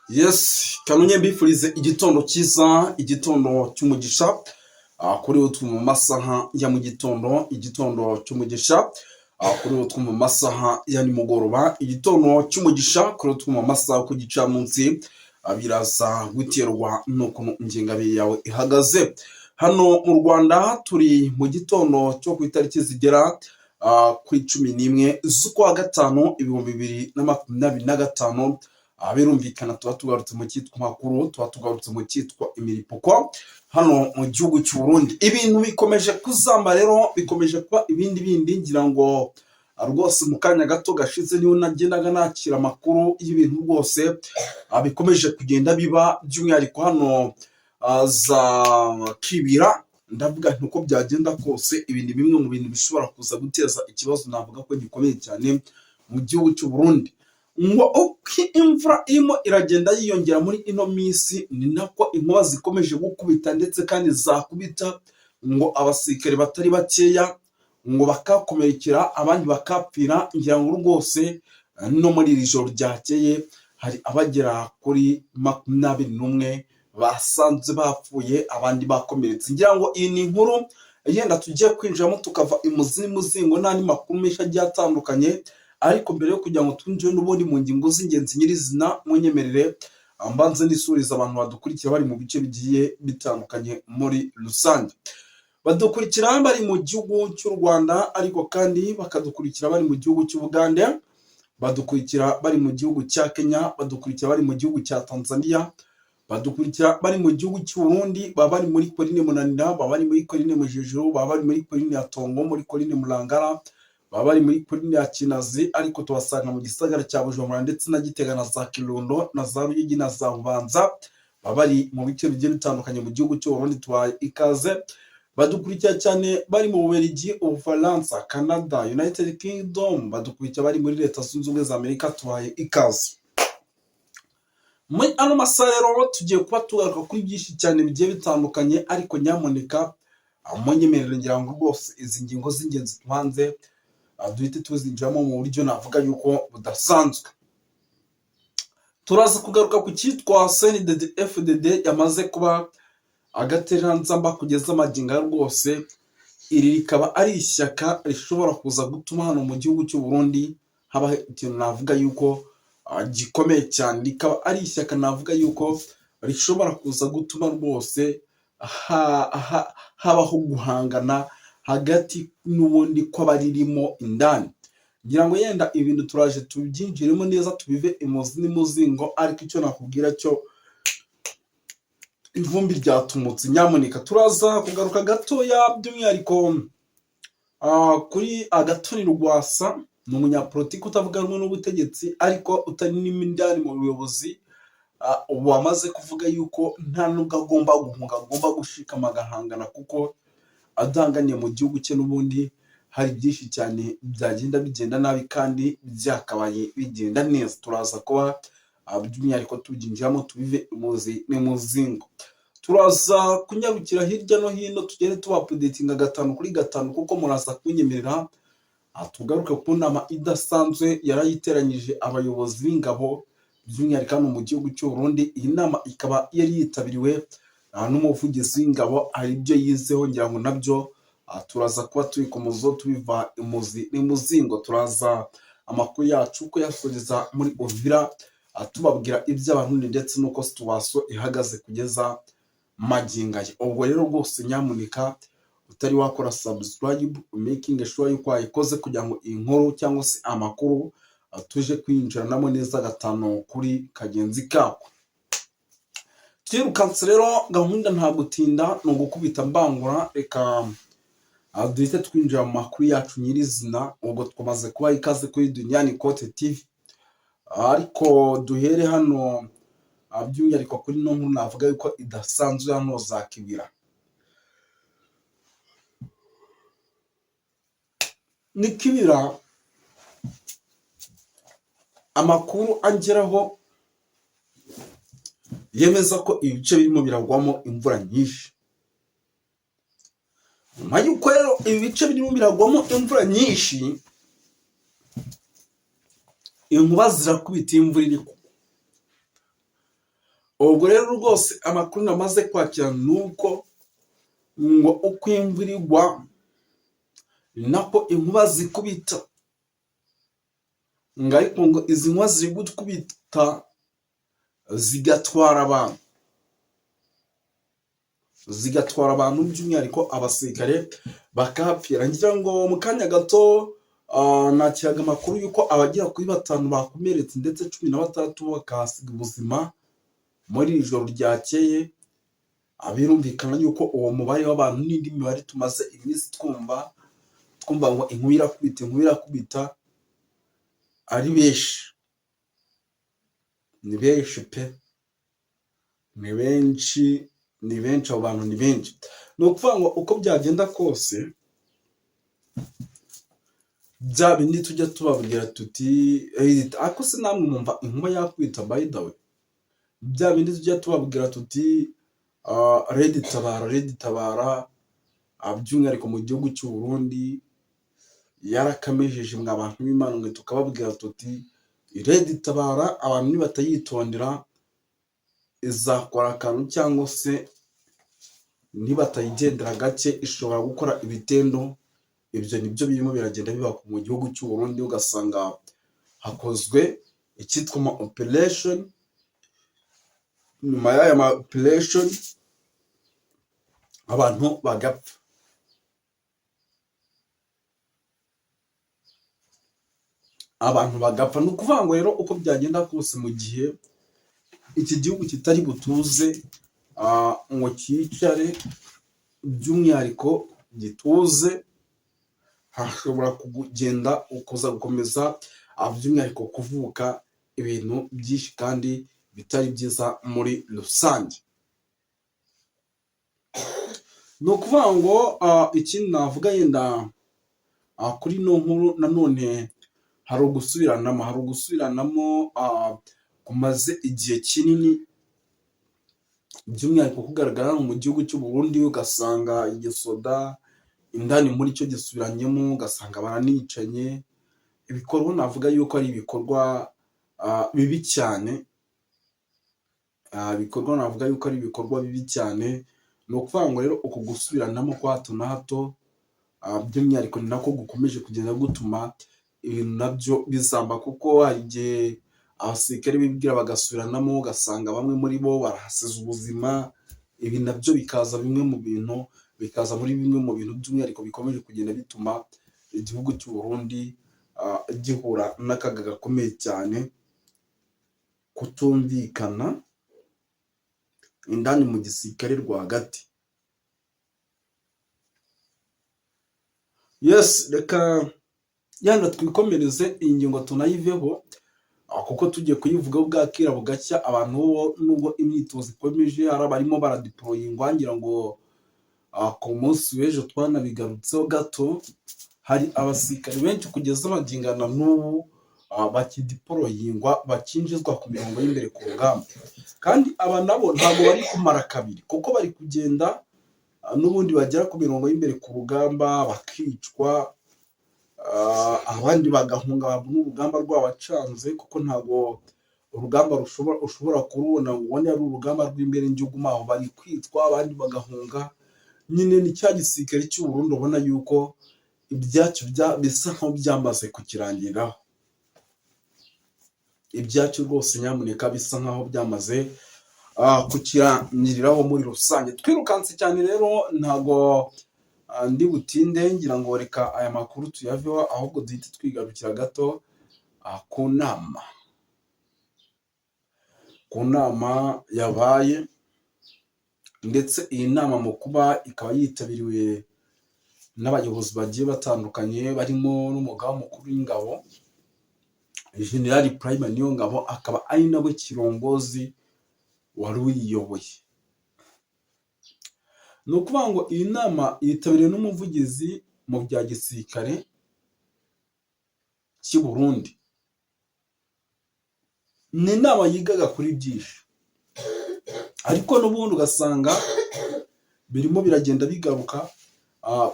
Yes, kanonye mbifurize igitondo cyiza, igitondo cy'umugisha. Kuri ubu mu masaha ya mu gitondo, igitondo cy'umugisha. Kuri ubu mu masaha ya nimugoroba, igitondo cy'umugisha. Kuri ubu mu masaha ku gicamunsi, biraza guterwa n'ukuntu ingengabihe yawe ihagaze. Hano mu Rwanda turi mu gitondo cyo ku itariki zigera kuri 11 z'ukwa gatanu 2025. Birumvikana tuba tugarutse mu cyitwa makuru, tuba tugarutse mu cyitwa imiripuko hano mu gihugu cy'u Burundi. Ibintu bikomeje kuzamba rero, bikomeje kuba ibindi bindi. Ngira ngo rwose mu kanya gato gashize niho nagendaga nakira amakuru y'ibintu rwose bikomeje kugenda biba, by'umwihariko hano za Kibira. Ndavuga nti uko byagenda kose, ibi ni bimwe mu bintu bishobora kuza guteza ikibazo navuga ko gikomeye cyane mu gihugu cy'u Burundi. Ngo uko imvura irimo iragenda yiyongera muri ino minsi, ni nako inkuba zikomeje gukubita, ndetse kandi zakubita ngo abasirikare batari bakeya ngo bakakomerekera, abandi bakapfira. Ngira ngo rwose no muri iri joro ryakeye hari abagera kuri 21 basanze bapfuye, abandi bakomeretse. Ngira ngo iyi ni inkuru yenda tugiye kwinjiramo, tukava imuzi n'umuzingo n'andi makuru menshi agiye atandukanye. Ariko mbere yo kugira ngo twinjire n'ubundi mu ngingo z'ingenzi nyirizina, munyemerere mbanze nisuriza abantu badukurikira bari mu bice bigiye bitandukanye muri rusange. Badukurikira bari mu gihugu cy'u Rwanda, ariko kandi bakadukurikira bari mu gihugu cy'Ubugande, badukurikira bari mu gihugu cya Kenya, badukurikira bari mu gihugu cya Tanzania, badukurikira bari mu gihugu cy'u Burundi, baba bari muri Korine Munanira, baba bari muri Korine Mujejuru, baba bari muri Korine ya Tongo, muri Korine Murangara, baba bari muri Korine ya Kinazi, ariko tubasanga mu gisagara cya Bujumbura ndetse na Gitega na za Kirundo na za Ruyigi na za Bubanza. Baba bari mu bice bigiye bitandukanye mu gihugu cy'u Burundi, tubaye ikaze. Badukurikira cyane bari mu Bubiligi, Ubufaransa, Canada, United Kingdom, badukurikira bari muri Leta Zunze Ubumwe za Amerika, tubaye ikaze. Muri ano masaha rero tugiye kuba tugaruka kuri byinshi cyane bigiye bitandukanye, ariko nyamuneka munyemerere, ngira ngo rwose izi ngingo z'ingenzi tubanze duhite tuzinjiramo mu buryo navuga yuko budasanzwe. Turaza kugaruka ku cyitwa CNDD FDD yamaze kuba agatereranzamba kugeza amagingo aya. Rwose iri rikaba ari ishyaka rishobora kuza gutuma hano mu gihugu cy'u Burundi habaho ikintu navuga yuko gikomeye cyane. Rikaba ari ishyaka navuga yuko rishobora kuza gutuma rwose habaho guhangana hagati n'ubundi kw'abaririmo indani. Ngira ngo yenda ibintu turaje tubyinjiremo neza, tubive imuzi n'imuzingo, ariko icyo nakubwira cyo, ivumbi ryatumutse. Nyamuneka turaza kugaruka gatoya by'umwihariko kuri Agathon Rwasa. Ni umunyapolitiki utavuga rumwe n'ubutegetsi, ariko utari n'indani mu buyobozi, wamaze kuvuga yuko nta nubwo agomba guhunga, agomba gushikama agahangana, kuko adahanganiye mu gihugu cye n'ubundi hari byinshi cyane byagenda bigenda nabi kandi byakabaye bigenda neza. Turaza kuba by'umwihariko tubyinjiramo, tubive imuzi n'imuzingo. Turaza kunyarukira hirya no hino, tugende tuba updatinga gatanu kuri gatanu, kuko muraza kunyemerera tugaruke ku nama idasanzwe yarayiteranyije abayobozi b'ingabo, by'umwihariko hano mu gihugu cy'u Burundi. Iyi nama ikaba yari yitabiriwe n'umuvugizi w'ingabo. Hari ibyo yizeho, ngira ngo nabyo turaza kuba tubikomozaho, tubiva imuzi n'imuzingo. Turaza amakuru yacu kuyasoreza muri Uvira, tubabwira iby'Abarundi ndetse n'uko situation ihagaze kugeza magingo aya. Ubwo rero rwose nyamuneka utari wakora subscribe, making sure yuko wayikoze, kugira ngo iyi nkuru cyangwa se amakuru tuje kwinjiranamo neza gatanu kuri kagenzi kako. Twirukanse rero, gahunda nta gutinda, ni ugukubita mbangura. Reka duhite twinjira mu makuru yacu nyirizina. Ubwo twamaze kubaha ikaze kuri Duniyani Kote TV, ariko duhere hano by'umwihariko kuri ino nkuru navuga yuko idasanzwe hano za Kibira. Ni Kibira, amakuru angeraho yemeza ko ibice birimo biragwamo imvura nyinshi. Nyuma y'uko rero ibi bice birimo biragwamo imvura nyinshi, inkuba zirakubita, imvura iri kugwa. Ubwo rero rwose amakuru namaze kwakira ni uko ngo uko imvura igwa ni nako inkuba zikubita, ngo ariko ngo izi nkuba ziri gukubita zigatwara abantu, zigatwara abantu by'umwihariko abasirikare bakahapfira. Ngira ngo mu kanya gato nakiraga amakuru y'uko abagera kuri batanu bakomeretse ndetse 16 bakahasiga ubuzima muri iri joro ryakeye. Birumvikana yuko uwo mubare w'abantu n'indi mibare tumaze iminsi twumva ngo inkuba irakubita, inkuba irakubita, ari benshi, ni benshi pe, ni benshi, ni benshi, abo bantu ni benshi. Ni ukuvuga ngo uko byagenda kose, bya bindi tujya tubabwira tuti, ariko se namwe mwumva inkuba yakubita? By the way, bya bindi tujya tubabwira tuti RED Tabara, RED Tabara, by'umwihariko mu gihugu cy'u Burundi yarakamejeje. Mwa bantu b'Imana mwe, tukababwira tuti RED Tabara abantu nibatayitondera izakora akantu, cyangwa se nibatayigendera gake ishobora gukora ibitendo. Ibyo nibyo birimo biragenda biba mu gihugu cy'u Burundi, ugasanga hakozwe icyitwa ama operation. Nyuma y'aya ma operation abantu bagapfa. Abantu bagapfa. Ni ukuvuga ngo rero uko byagenda kose, mu gihe iki gihugu kitari butuze ngo cyicare, by'umwihariko gituze, hashobora kugenda kuza gukomeza by'umwihariko kuvuka ibintu byinshi kandi bitari byiza muri rusange. Ni ukuvuga ngo ikindi navuga yenda kuri ino nkuru nanone, hari ugusubiranamo kumaze igihe kinini, by'umwihariko kugaragara hano mu gihugu cy'u Burundi, ugasanga igisoda indani muri cyo gisubiranyemo, ugasanga baranicanye. Ibikorwa navuga yuko ari ibikorwa bibi cyane, ibikorwa navuga yuko ari ibikorwa bibi cyane. Ni ukuvuga ngo rero uku gusubiranamo kwa hato na hato, by'umwihariko ni nako gukomeje kugenda gutuma ibintu nabyo bizamba, kuko hari igihe abasirikare bibwira bagasubiranamo, ugasanga bamwe muri bo barahasize ubuzima. Ibi nabyo bikaza bimwe mu bintu bikaza muri bimwe mu bintu by'umwihariko bikomeje kugenda bituma igihugu cy'u Burundi gihura n'akaga gakomeye cyane, kutumvikana indani mu gisirikare rwagati. Yes, reka yenda twikomereze iyi ngingo tunayiveho, kuko tugiye kuyivugaho bwakira bugacya. Abantu bo nubwo imyitozo ikomeje, hari abarimo baradeployingwa. Ngira ngo ku munsi w'ejo twanabigarutseho gato, hari abasirikare benshi kugeza magingo na n'ubu bakideployingwa, bakinjizwa ku mirongo y'imbere ku rugamba. Kandi aba nabo ntabwo bari kumara kabiri, kuko bari kugenda n'ubundi bagera ku mirongo y'imbere ku rugamba bakicwa, abandi bagahunga babona urugamba rwabacanze, kuko ntabwo urugamba ushobora kurubona ngo ubone ari urugamba rw'imbere njye aho. Bari kwicwa, abandi bagahunga. Nyine ni cya gisirikare cy'u Burundi ubona yuko ibyacyo bisa nkaho byamaze kukirangiriraho. Ibyacyo rwose nyamuneka bisa nkaho byamaze kukirangiriraho muri rusange. Twirukanse cyane rero, ntabwo ndi butinde. Ngira ngo reka aya makuru tuyaveho, ahubwo duhite twigarukira gato ku nama yabaye. Ndetse iyi nama mu kuba ikaba yitabiriwe n'abayobozi bagiye batandukanye, barimo n'umugaba mukuru w'ingabo General Prime Niyongabo, akaba ari nawe kirongozi wari uyiyoboye. Ni ukuvuga ngo iyi nama yitabiriwe n'umuvugizi mu bya gisirikare cy'i Burundi. Ni inama yigaga kuri byinshi, ariko n'ubundi ugasanga birimo biragenda bigaruka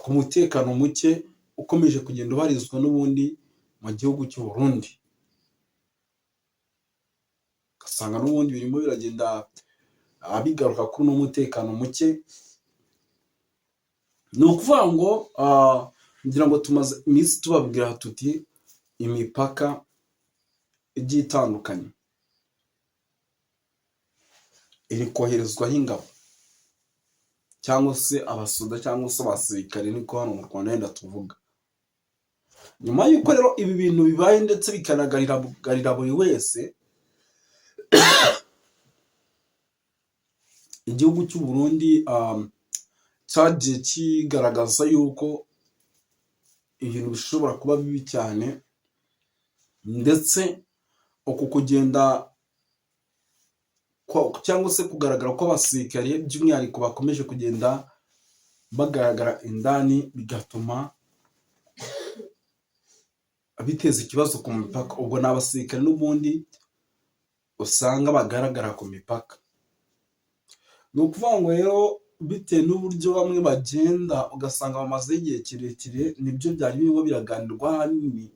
ku mutekano muke ukomeje kugenda ubarizwa n'ubundi mu gihugu cy'u Burundi. Ugasanga n'ubundi birimo biragenda bigaruka kuri uno mutekano muke. Ni ukuvuga ngo ngira ngo tumaze iminsi tubabwira tuti imipaka igiye itandukanye iri koherezwaho ingabo cyangwa se abasoda cyangwa se abasirikare, niko hano mu Rwanda wenda tuvuga. Nyuma y'uko rero ibi bintu bibaye ndetse bikanagaragarira buri wese, igihugu cy'u Burundi cyagiye kigaragaza yuko ibintu bishobora kuba bibi cyane, ndetse uku kugenda cyangwa se kugaragara kw'abasirikare by'umwihariko bakomeje kugenda bagaragara indani, bigatuma biteza ikibazo ku mipaka. Ubwo ni abasirikare n'ubundi usanga bagaragara ku mipaka. Ni ukuvuga ngo rero bitewe n'uburyo bamwe bagenda ugasanga bamazeho igihe kirekire, nibyo byari birimo biraganirwa ahanini,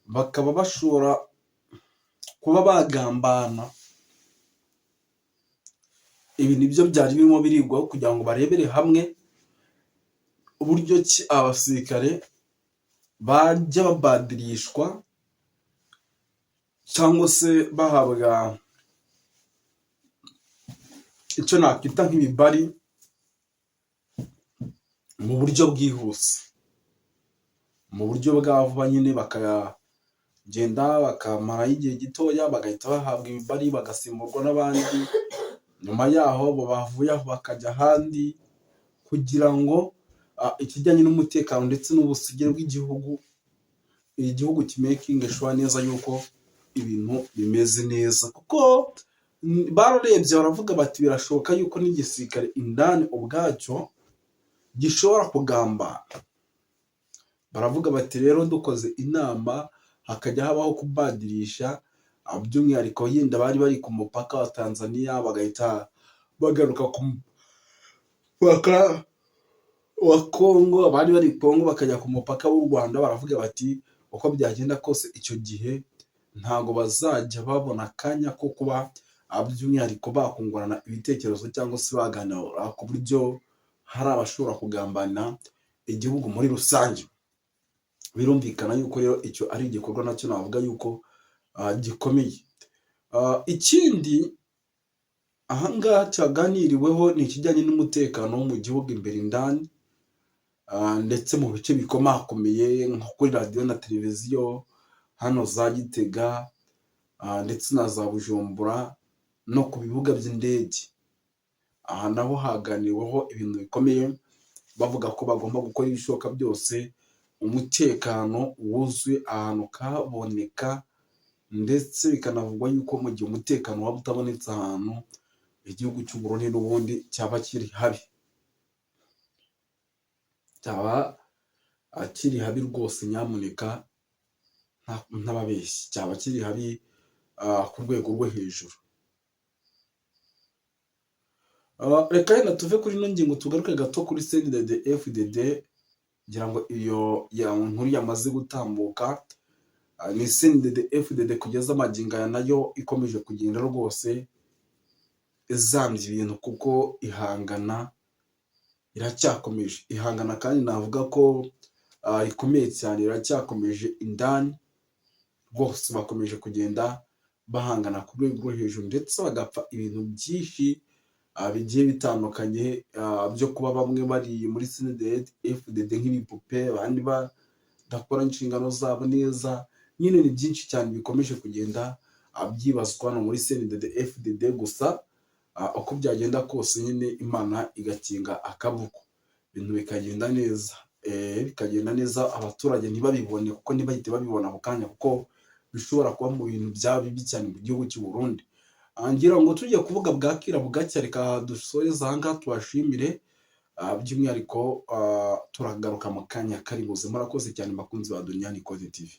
bakaba bashobora kuba bagambana. Ibi nibyo byari birimo birigwaho kugira ngo barebere hamwe uburyo ki abasirikare bajya babadirishwa cyangwa se bahabwa icyo nakwita nk'ibibari mu buryo bwihuse, mu buryo bwa vuba nyine, bakagenda bakamarayo igihe gitoya bagahita bahabwa ibibari bagasimburwa n'abandi, nyuma yaho bavuye aho bakajya ahandi, kugira ngo ikijyanye n'umutekano ndetse n'ubusugire bw'igihugu, igihugu kimakinge sure neza yuko ibintu bimeze neza, kuko bararebye baravuga bati birashoboka yuko n'igisirikare indani ubwacyo gishobora kugambana. Baravuga bati rero dukoze inama hakajya habaho kubadirisha, by'umwihariko yenda bari bari ku mupaka wa Tanzania bagahita bagaruka ku mupaka wa Kongo, abari bari Kongo bakajya ku mupaka w'u Rwanda. Baravuga bati uko byagenda kose icyo gihe ntabwo bazajya babona akanya ko kuba by'umwihariko bakungurana ibitekerezo cyangwa se baganira ku buryo hari abashobora kugambanira igihugu muri rusange. Birumvikana yuko rero icyo ari igikorwa nacyo navuga yuko gikomeye. Ikindi aha ngaha cyaganiriweho ni ikijyanye n'umutekano wo mu gihugu imbere indani, ndetse mu bice bikomakomeye nko kuri radiyo na televiziyo hano za Gitega ndetse na za Bujumbura no ku bibuga by'indege. Aha naho haganiriweho ibintu bikomeye, bavuga ko bagomba gukora ibishoboka byose umutekano wuzuye ahantu ukaboneka, ndetse bikanavugwa yuko mu gihe umutekano waba utabonetse ahantu, igihugu cy'u Burundi n'ubundi cyaba kiri habi, cyaba kiri habi rwose nyamuneka ntababeshye, cyaba kiri habi ku rwego rwo hejuru. Reka wenda tuve kuri ino ngingo tugaruke gato kuri CNDD FDD, ngira ngo iyo nkuru yamaze gutambuka. Ni CNDD FDD kugeza magingo aya nayo ikomeje kugenda rwose izambya ibintu, kuko ihangana iracyakomeje ihangana, kandi navuga ko rikomeye cyane, riracyakomeje indani rwose. Bakomeje kugenda bahangana ku rwego rwo hejuru, ndetse bagapfa ibintu byinshi bigiye bitandukanye byo kuba bamwe bari muri CNDD FDD nk'ibipupe, abandi badakora inshingano zabo neza. Nyine ni byinshi cyane bikomeje kugenda byibazwa hano muri CNDD FDD. Gusa uko byagenda kose nyine Imana igakinga akaboko, ibintu bikagenda neza, bikagenda neza, abaturage ntibabibone kuko ntibahite babibona ako kanya, kuko bishobora kuba mu bintu byaba bibi cyane mu gihugu cy'u Burundi. Ngira ngo tujye kuvuga bwakira bugacya. Reka dusoreze aha ngaha, tubashimire by'umwihariko, turagaruka mu kanya kari buze. Murakoze cyane bakunzi ba Duniani Kote TV.